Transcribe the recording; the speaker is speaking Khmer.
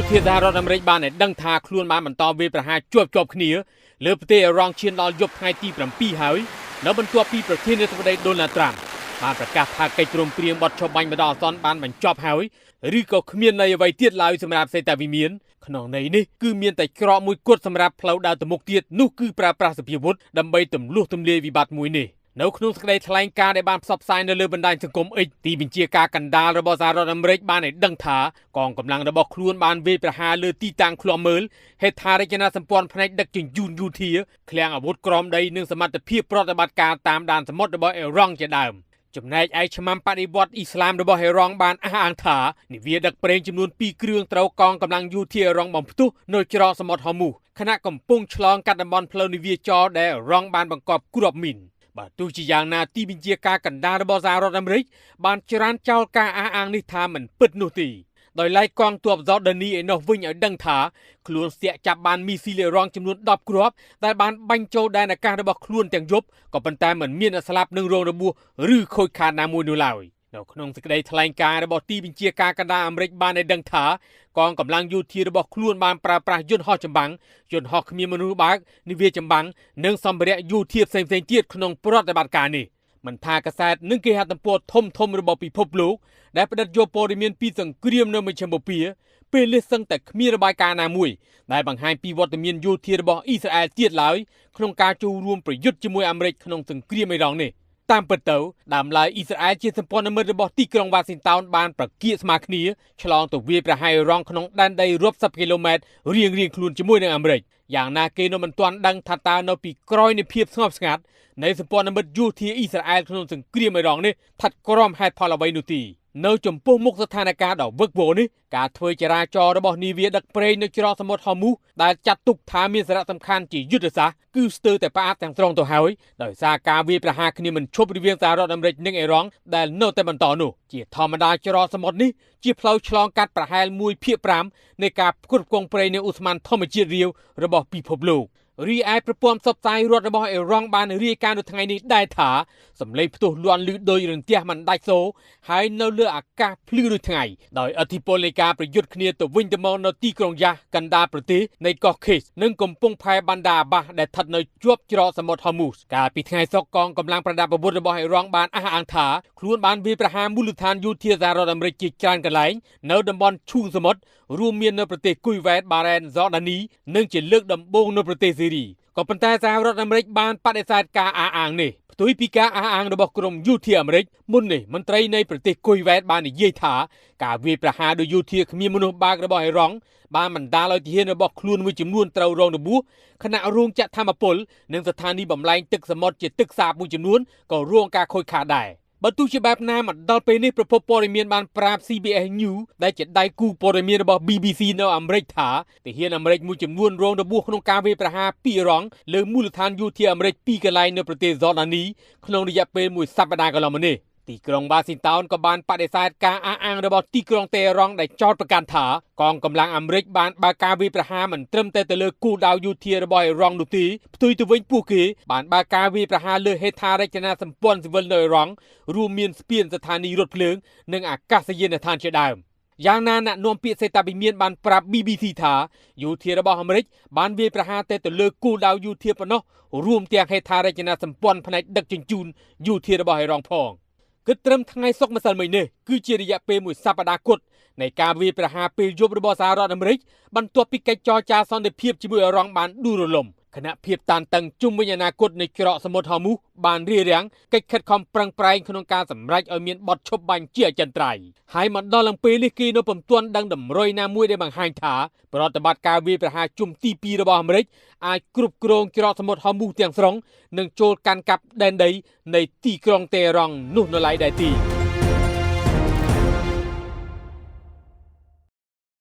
ធាសហរដ្ឋអាមេរិកបានឲ្យដឹងថាខ្លួនបានបន្តវាយប្រហារជាប់ជាប់គ្នាលើប្រទេសអ៊ីរ៉ង់ឈានដល់យប់ថ្ងៃទី7ហើយនៅបន្ទាប់ពីប្រធានាធិបតីដូណាល់ត្រាំបានប្រកាសថាកិច្ចព្រមព្រៀងបទឈប់បាញ់បណ្ដោះអាសន្នបានបញ្ចប់ហើយឬក៏គ្មានន័យអ្វីទៀតឡើយសម្រាប់សេតវិមានក្នុងន័យនេះគឺមានតែច្រកមួយគត់សម្រាប់ផ្លូវដើរទៅមុខទៀតនោះគឺប្រើប្រាស់សភាវុធដើម្បីទម្លុះទម្លាយវិបត្តិមួយនេះនៅក្នុងសេចក្តីថ្លែងការណ៍ដែលបានផ្សព្វផ្សាយនៅលើបណ្ដាញសង្គម X ទីបញ្ជាការកណ្ដាលរបស់សហរដ្ឋអាមេរិកបានឲ្យដឹងថាកងកម្លាំងរបស់ខ្លួនបានវាយប្រហារលើទីតាំងឃ្លាំមើលហេដ្ឋារចនាសម្ព័ន្ធផ្នែកដឹកជញ្ជូនយោធាឃ្លាំងអាវុធក្រោមដីនិងសមត្ថភាពប្រតិបត្តិការតាមដានសមុទ្ររបស់អ៊ីរ៉ង់ជាដើមចំណែកឯឆ្មាំបដិវត្តអ៊ីស្លាមរបស់អ៊ីរ៉ង់បានអះអាងថានាវាដឹកប្រេងចំនួន2គ្រឿងត្រូវកងកម្លាំងយោធាអ៊ីរ៉ង់បំផ្ទុះនៅច្រកសមុទ្រហូមូសខណៈកំពុងឆ្លងកាត់តំបន់ផ្លូវនាវាចរដែលអ៊ីរ៉ង់បានបង្កប់គ្រាប់មីនបើទោះជាយ៉ាងណាទីបញ្ជាការកណ្ដាលរបស់សហរដ្ឋអាមេរិកបានច្រានចោលការអះអាងនេះថាមិនពិតនោះទេដោយឡែកកងទ័ពហ្សដានីឯណោះវិញឲ្យដឹងថាខ្លួនស្ទាក់ចាប់បានមីស៊ីលអ៊ីរ៉ង់ចំនួន10គ្រាប់ដែលបានបាញ់ចូលដែនអាកាសរបស់ខ្លួនទាំងយប់ក៏ប៉ុន្តែមិនមានអ្នកស្លាប់នឹងរងរបួសឬខូចខាតណាមួយនោះឡើយនៅក្នុងសេចក្តីថ្លែងការណ៍របស់ទីបញ្ជាការកណ្ដាលអាមេរិកបានឲ្យដឹងថាកងកម្លាំងយោធារបស់ខ្លួនបានប្រើប្រាស់យន្តហោះចម្បាំងយន្តហោះគ្មានមនុស្សបើកនាវាចម្បាំងនិងសម្ភារៈយោធាផ្សេងៗទៀតក្នុងប្រតិបត្តិការនេះមិនថាកាសែតនិងគេហទំព័រធំធំរបស់ពិភពលោកដែលផ្តិតយកព័ត៌មានពីសង្គ្រាមនៅមជ្ឈិមបូព៌ាពេលនេះសឹងតែគ្មានរបាយការណ៍ណាមួយដែលបង្ហាញពីវត្តមានយោធារបស់អ៊ីស្រាអែលទៀតឡើយក្នុងការចូលរួមប្រយុទ្ធជាមួយអាមេរិកក្នុងសង្គ្រាមអ៊ីរ៉ង់នេះតាមពិតទៅដើមឡើយអ៊ីស្រាអែលជាសម្ព័ន្ធមិត្តរបស់ទីក្រុងវ៉ាស៊ីនតោនបានប្រកៀកស្មាគ្នាឆ្លងទៅវាយប្រហារអ៊ីរ៉ង់ក្នុងដែនដីរាប់សិបគីឡូម៉ែត្ររៀងៗខ្លួនជាមួយនឹងអាមេរិកយ៉ាងណាគេនៅមិនទាន់ដឹងថាតើនៅពីក្រោយនៃភាពស្ងប់ស្ងាត់នៃសម្ព័ន្ធមិត្តយោធាអ៊ីស្រាអែលក្នុងសង្គ្រាមអ៊ីរ៉ង់នេះស្ថិតក្រោមហេតុផលអ្វីនោះទេនៅចំពោះមុខស្ថានភាពដ៏វឹកវរនេះការធ្វើចរាចរណ៍របស់នាវាដឹកប្រេងនៅច្រកសមុទ្រហូមូសដែលចាត់ទុកថាមានសារៈសំខាន់ជាយុទ្ធសាស្ត្រគឺស្ទើរតែផ្អាកទាំងស្រុងទៅហើយដោយសារការវាយប្រហារគ្នាមិនឈប់រវាងសហរដ្ឋអាមេរិកនិងអ៊ីរ៉ង់ដែលនៅតែបន្តនោះជាធម្មតាច្រកសមុទ្រនេះជាផ្លូវឆ្លងកាត់ប្រហែល1/5នៃការផ្គត់ផ្គង់ប្រេងនៅឧស្ម័នធម្មជាតិរាវរបស់ពិភពលោករីឯប្រព័ន្ធផ្សព្វផ្សាយរដ្ឋរបស់អ៊ីរ៉ង់បានរាយការណ៍នៅថ្ងៃនេះដែរថាសម្លេងផ្ទុះលាន់ឮដោយរន្ទះមិនដាច់សូរហើយនៅលើអាកាសភ្លឺដូចថ្ងៃដោយឥទ្ធិពលនៃការប្រយុទ្ធគ្នាទៅវិញទៅមកនៅទីក្រុងយ៉ាស់កណ្ដាលប្រទេសនៃកោះខេសនិងកំពង់ផែបានដាអាបាសដែលស្ថិតនៅជាប់ច្រកសមុទ្រហូមូសកាលពីថ្ងៃសុក្រកងកម្លាំងប្រដាប់អាវុធរបស់អ៊ីរ៉ង់បានអះអាងថាខ្លួនបានវាយប្រហារមូលដ្ឋានយោធាសហរដ្ឋអាមេរិកជាច្រើនកន្លែងនៅតំបន់ឈូងសមុទ្ររួមមាននៅប្រទេសគុយវ៉ែតបារ៉ែនហ្សដានីនិងជាលើកដំបូងនៅប្រទេសស៊ីរីក៏ប៉ុន្តែសហរដ្ឋអាមេរិកបានបដិសេធការអះអាងនេះផ្ទុយពីការអះអាងរបស់ក្រុមយោធាអាមេរិកមុននេះមន្ត្រីនៃប្រទេសគុយវ៉ែតបាននិយាយថាការវាយប្រហារដោយយោធាគ្មានមនុស្សបើករបស់អ៊ីរ៉ង់បានបណ្ដាលឲ្យទាហានរបស់ខ្លួនមួយចំនួនត្រូវរងរបួសខណៈរោងចក្រធម្មពលនិងស្ថានីយ៍បំលែងទឹកសមុទ្រជាទឹកសាបមួយចំនួនក៏រងការខូចខាតដែរបើទោះជាបែបណាមកដល់ពេលនេះប្រភពព័ត៌មានបានប្រាប់ CBS News ដែលជាដៃគូព័ត៌មានរបស់ BBC នៅអាមេរិកថាទាហានអាមេរិកមួយចំនួនរងរបួសក្នុងការវាយប្រហារពីអ៊ីរ៉ង់លើមូលដ្ឋានយោធាអាមេរិកពីរកន្លែងនៅប្រទេសហ្សដានីក្នុងរយៈពេលមួយសប្តាហ៍កន្លងមកនេះទីក្រុងវ៉ាស៊ីនតោនក៏បានបដិសេធការអះអាងរបស់ទីក្រុងតេហរ៉ង់ដែលចោទប្រកាន់ថាកងកម្លាំងអាមេរិកបានបើកការវាយប្រហារមិនត្រឹមតែទៅលើគោលដៅយោធារបស់អ៊ីរ៉ង់នោះទេផ្ទុយទៅវិញពួកគេបានបើកការវាយប្រហារលើហេដ្ឋារចនាសម្ព័ន្ធស៊ីវិលនៅអ៊ីរ៉ង់រួមមានស្ពានស្ថានីយ៍រថភ្លើងនិងអាកាសយានដ្ឋានជាដើមយ៉ាងណាអ្នកនាំពាក្យសេតវិមានបានប្រាប់ BBC ថាយោធារបស់អាមេរិកបានវាយប្រហារតែទៅលើគោលដៅយោធាប៉ុណ្ណោះរួមទាំងហេដ្ឋារចនាសម្ព័ន្ធផ្នែកដឹកជញ្ជូនយោធារបស់អ៊ីរ៉ង់ផងគិតត្រឹមថ្ងៃសុក្រម្សិលមិញនេះគឺជារយៈពេលមួយសប្តាហ៍គត់នៃការវាយប្រហារពេលយប់របស់សហរដ្ឋអាមេរិកបន្ទាប់ពីកិច្ចចរចាសន្តិភាពជាមួយអ៊ីរ៉ង់បានដួលរលំខណៈភាពតានតឹងជុំវិញអនាគតនៃច្រកសមុទ្រហូមូសបានរារាំងកិច្ចខិតខំប្រឹងប្រែងក្នុងការសម្រេចឲ្យមានបទឈប់បាញ់ជាអចិន្ត្រៃយ៍ហើយមកដល់ឡើងពេលនេះគេនៅពុំទាន់ដឹងតម្រុយណាមួយដែលបង្ហាញថាប្រតិបត្តិការវាយប្រហារជុំទី2របស់អាមេរិកអាចគ្រប់គ្រងច្រកសមុទ្រហូមូសទាំងស្រុងនិងចូលកាន់កាប់ដែនដីនៃទីក្រុងតេហរ៉ង់នោះនៅឡើយដែរទី